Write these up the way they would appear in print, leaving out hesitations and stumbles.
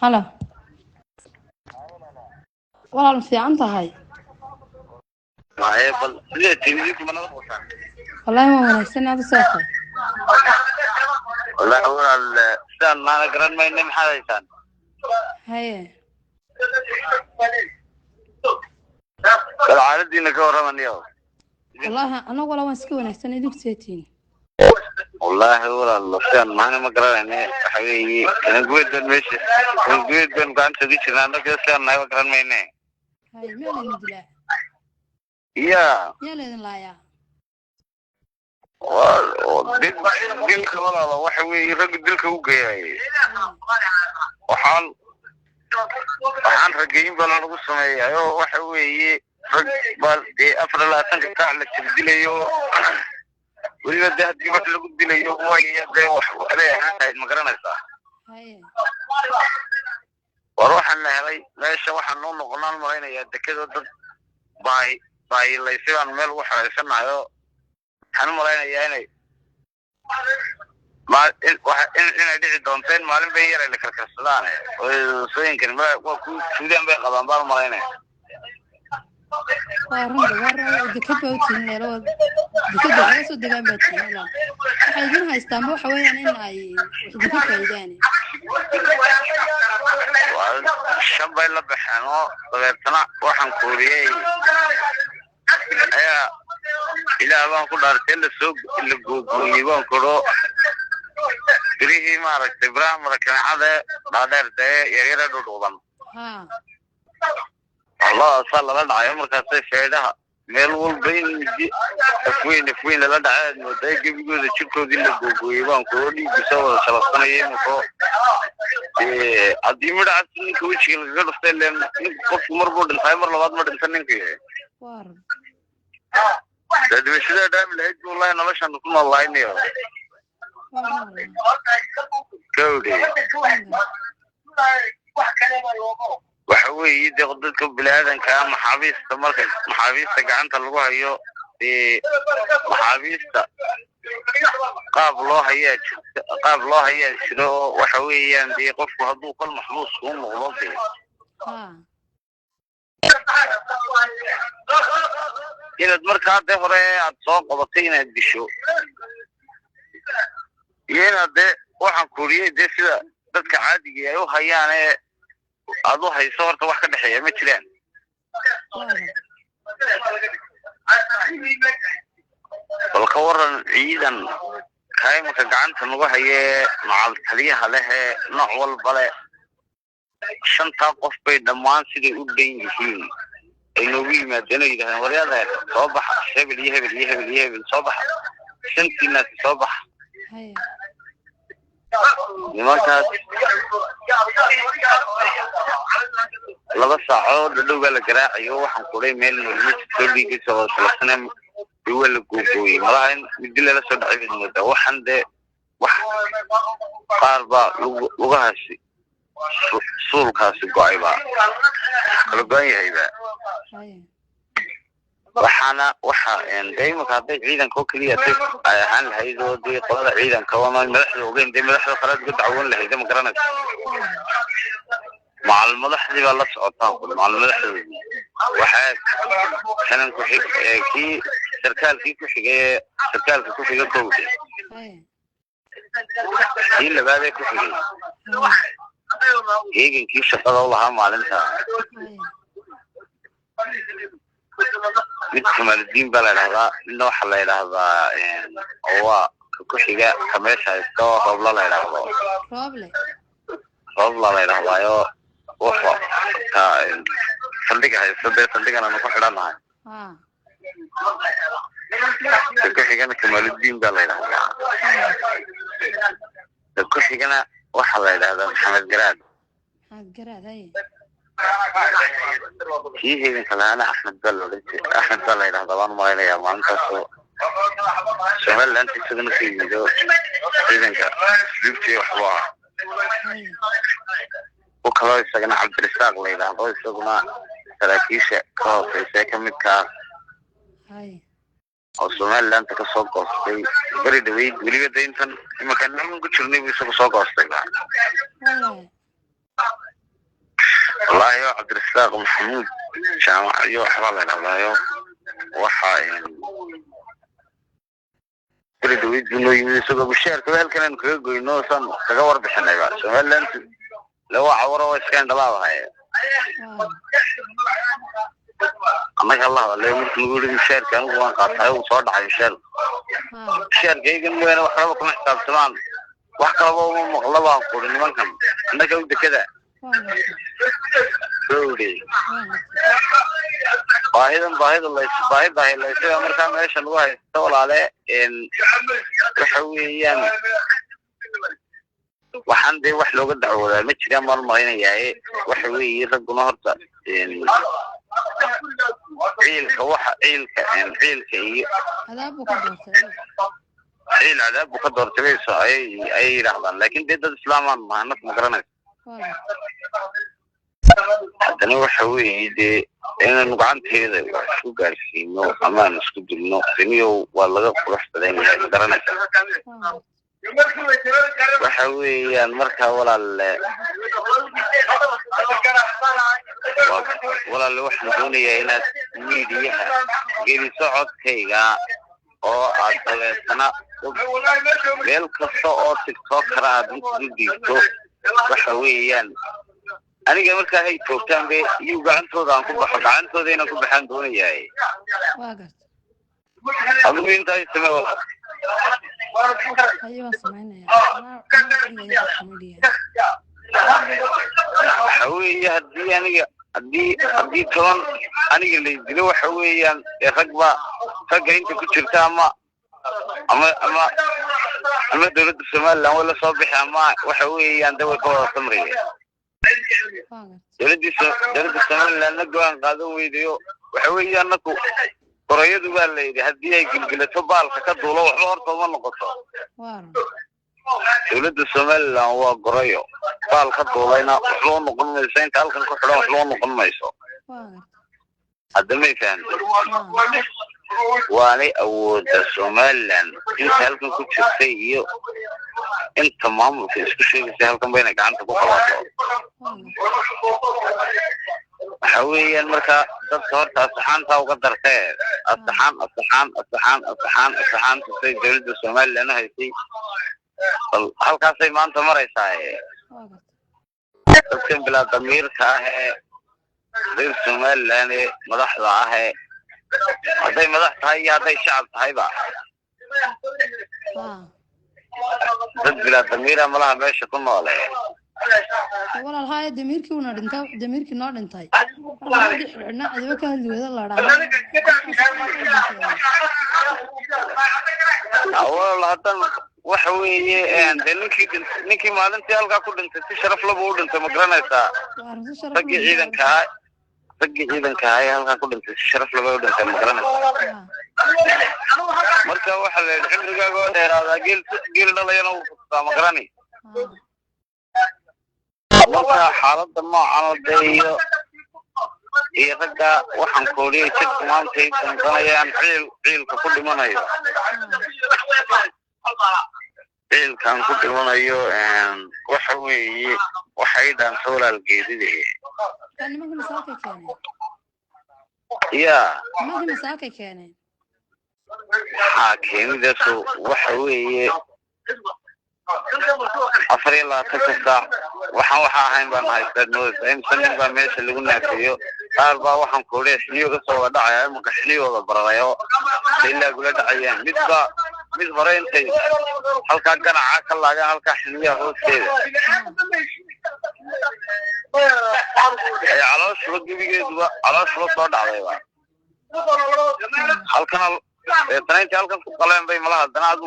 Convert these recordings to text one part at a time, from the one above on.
Halo walaal, ma fiican tahay? Maye, bal sidee timidinku, ma nala qabtaan? Wallaahi waan wanaagsan, aad soo tahay? Wallahi walaal, sidaan maana garan mayne, maxaad haysaan? Haye. Bal xaaladiina ka warramaniyo. Wallaahi anagu walaa waan iska wanaagsan, idinku seetiin? Wallaahi walaal, sidaan maana ma garanayne. Waxa weeye kalanguweed meesha, kalanguweed baan gacanta uga jirnaa annaga, sidaan nahay ma garan mayne. Haye, miyaa laydin dilaa? Ya. Miyaa laydin laayaa? Dilka walaala, waxa weeye ragga dilka u geeyay, waxaan rageyin baa lagu sameeyaa oo waxa weeye rag baa dee 24-ka saac la jir dilayo. Weliba dee haddii wax lagu dilayo way dee wax waxbay ahaan lahayd, ma garanaysaa? Haye. War waxaan la helay meesha, waxaan noo noqonaan malaynayaa dekado dad baahi baahilaysay baan meel ugu xeraysanahay oo waxaan u malaynayaa inay inay dhici doonto in maalin bay yar ay la karkarsadaan oo sooyinkan waa ku suudaan bay qabaan baan u malaynaya. Waa runta, waa run, dekad baa utihin, meelo dekada waxaga soo degaan baa tihin. Walaal, waxay idin haystaanba waxa weeyaan in ay wax idinka faa'iidaan. Waa shan bay la baxeen oo dabeetana waxaan kuuriyey ayaa, Ilaah baan ku dhaartay, lasoo la googooyey baan kuro birihii, maaragtay, biraha marakaneecada dhaadheerta ee yaryare dhudhuuban. Labadaasaa lala dhacayo, markaasay feedhaha meel walba in midi afweyn afweyn lala dhacay aad moodaa, gebigooda jirkoodii la googooyey baan kuro, dhiiggiisa wada shalafsanaya imiko. Haddii midhacaas ninka wejiga lagaga dhuftay, leen ninku qofku mar buu dhintay, mar labaad ma dhinta ninka. Waa run. Dee dhimashada dhaami lahayd bu, wallahi noloshan ku noolahaynayo. Waa run walaal. Gawdhe, waxa weeye dee dadka biniaadanka ah, maxaabiista, marka maxaabiista gacanta lagu hayo, dee maxaabiista qaab loo hayaa jirta, qaab loo hayaa jiro oo waxa weeyaan dee qofku hadduu kol maxbuus kuu noqdo dee inaad markaa dee hore aad soo qabatay inaad disho iyo inaad dee waxaan kuuriyey dee sida dadka caadiga ay u hayaan ee aad u hayso, horta wax ka dhexeeya ma jiraan. Waa run. Bal ka waran ciidan kaa imanka gacanta nagu hayee, macal taliyaha lehee nooc walba leh, shantaa qof bay dhammaan siday u dhan yihiin ay noogu yimaadeen oo yidhahdeen: "Waryadeer, soo baxa, hebel iyo hebel iyo hebel iyo hebel, soo baxa, shantiinaasi soo baxa." Haye. Nimankaas 2 saacood dhadhow baa la garaacayo, waxaan kuray meel noolma jirto, dhiiggiisa wada salafsane, dee waa la googooyey, malaha in midi lala soo dhacay baad moodaa. Waxaan dee wax qaar baa lugahaasi suulkaasi go'ay baa kala go'an yahayba. Haye. Waxaana waxa dee imanka hadday ciidanka oo keliya dee ay ahaan lahayd oo dee qolada ciidanka oo madaxda ogeyn, dee madaxda kale uga dacwoon lahayd, ma garanaysa? Macal madaxdii baa la socotaan kul, macal madaxdoodii. Waxaa kanan ku xig kii sarkaalkii ku xigay ee sarkaalka ku xiga kowde, Haye. kii labaad ee ku xigay, heegankii shaqada u lahaa maalinta. Haye. Mid Kamaaludiin baa la idhahdaa, midna waxaa la idhahdaa oo waa ka ku xiga ka meesha haysta oo Roobla la idhaahdo. Rooble. Roobla la idhahdaayo, wuxuu ka saldhiga haysta dee saldhigan aanu ku xidhannahay. Ka ku xigana Kamaaludiin baa la idhahdaa, ka ku xigana waxaa la idhahdaa Maxamed Garaad. Maxamed Garaad, haye. Kii heeganka lahaana Axmed baa la odhan jiray, Axmed baa la idhahdaa baan umalaynayaa, maalintaasoo Somaliland isagana ka yimid oo ciidanka asluubtii waxbu ah. Haye. Ku kaloo isagana Cabdirasaaq la yidhaahdo, isaguna saraakiisha ka hooseysa ee kamidka ah Haye. oo Somaliland kasoo goostay beri dhaweyd, weliba de intan imanka niman ku jirnay buu isagu soo goostay. Wallahi. Wallaahi oo Cabdirasaaq Maxamuud Jaamac iyo waxbaa la idhahdaayo, waxa beri dhaweyd buu noo yimid isagoo mushaharka halkan aynu kaga goyno, saan kaga warbixinayba Somaliland le waa cawaro, waa iska indhalaadahay. Annaga la hadalay markii nagu yidhi mushaharka anigu waan qaatay, uu soo dhacay mushaharka. Mushaharkaygan mooyaane wax kalaba kuma xisaabtamaan, wax kalaba uma maqla baan kuri nimankan annaga u dekada gowde. Baahidan baahida lays baahi baahi laysaga markaa meesha lagu haysto walaale, waxa weeyaan waxaan dee wax looga dacwoodaa ma jiraan baan malaynayaa. Waxa weeye ragguna horta ciilka, waxa ciilka ciilka iyo cadaab buu ka doortay. Ciil cadaab buu ka doortay bay so ayay yidhaahdaan, laakiin dee dad islaamaan maha naf, ma garanayso. Haddana waxa weeye dee inaynu gacanteeda wax isku gaarsiino ama aan isku dilno deniyow waa laga qurux badan yahay, ma garanaysa. Waxa weeyaan marka walaalle, walaalle waxaan doonayaa inaad miidiyaha geliso codkayga oo aad dabeetana meel kasta oo TikTokara aad intagu dhiibto. Waxa weeyaan aniga markaa hay toogtaan be iyu gacantooda aan ku baxo, gacantooda inaan ku baxaan doonayahay. Waa garta. Adigu intaa same walaal. Haye, waan samaynayaa, anaa dhigaya codka media. Waxa weeye haddii aniga haddii 10 aniga la dilo, waxa weeyaan dee rag ba ragga inta ku jirta ama dowladda Somaliland way la soo bixi ama waxa weeyaan de way ka wada samraya. Waa garta. Dowladda Somaliland na go-aan qaadan weydayo. Waxa weeyaan naku gorayadu baa la yidhi haddii ay gilgilato baalka ka duulo waxba horta uma noqoto. Waa run. Dowladda Somaliland waa gorayo baal ka duulayna waxba u noqon mayso, inta halkan ku xidhan waxba u noqon mayso. Waa garta. Hadda may fahamtay? Waanay awooda Somaliland inta halkan ku jirtay iyo inta maamulka isku sheegaysa halkan ba inay gacanta ku qabato. Waa garta. Waxa weeyaan marka dadka horta asaxaantaa uga dartee, asaxaan asaxaan asaxaan asaxaan asaxaan tusay dowladda Somaliland u haysay, bal halkaasay maanta maraysaa. Waa garta. Dadkan bilaa damiirka ah ee reer Somaliland ee madaxda ah ee hadday madax tahay iyo hadday shacab tahayba, dad bilaa damiira malaha meesha ku noole. Walaal haaya, damiirkii una dhintay, damiirkii noo dhintay marka raggii xidhxidhnaa cidiba ka hadli weyda la dhahaa. Walaal, haddan waxa weeye dee ninkii ninkii maalintii halkaa ku dhintay si sharaf laba u dhintay, ma garanaysaa? Waa arrin si sharaf Raggii ciidanka ahaa, raggii ciidanka ahaa ee halkaa ku dhintay si sharaf laba u dhintay, ma garanaysaa? Marka waxa la yidhi cimrigaaga oo dheeraadaa geel geel dhalayana wuu furtaa, ma garani? Marka xaaladda noocan oo dee iyo ragga waxaan kooliyay jidka maanta ay danqanayaan, ciil ciilka ku dhimanayo, ciilkan ku dhimanayo, waxa weeye waxay dhaanta walaal geedide. Marka nimankii masaakay keeneen? Ya. Nimankii masaakay keeneen? Maxaa keenidaasu? Waxa weeye 24-ka saac waxaan waxa ahayn baan haystaa moodaysa imse nin baa meesha lagu naafeeyo, qaar baa waxaan kooliya xiniyo kasoo wada dhacaya imanka, xiniyooda bararayo ilaa gula dhacayaan, mid baa mid hore intay halkaa ganaca ka laagaan halkaa xiniyaha hoosteeda ay calooshuba gebigeeduba calooshuba soo dhacdayba halkana, deetana intay halkan ku qaleen bay malaha haddana adu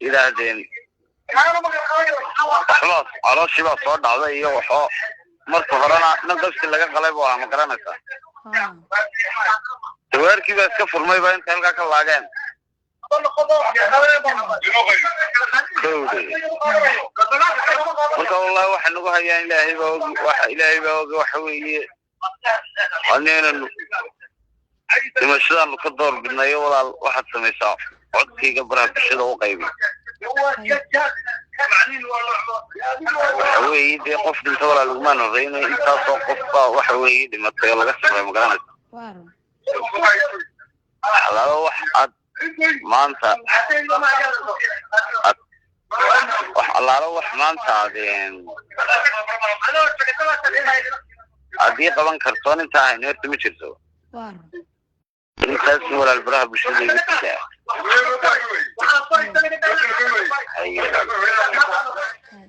yidhaahdeen waxbaa calooshii baa soo dhacday iyo waxoo marka horena nin qabsi laga qalay buu ahaa, ma garanaysaa? Dawaarkii baa iska furmay baa intay halkaa ka laageen kowde. Marka wallahi waxay nagu hayaan Ilaahay baa og, waxa Ilaahay baa og. Waxa weeye aneenanu dhimashadaanu ka door bidnayo. Walaal, waxaad samaysaa codkayga baraha bulshada u qaybi. Waxa weeye dee qof dhinta walaa lagumaan horreynay, intaasoo qof baa waxa weeye dhimatay oo laga samray, ma garanaysa? Waa run. Alaaba wax aad maanta aad wax allaala wax maanta aad aad ii qaban kartoon inta ahayn horta ma jirto. Waa run. Intaas walaal baraha bulshada igu sidaa. Haye. Hay.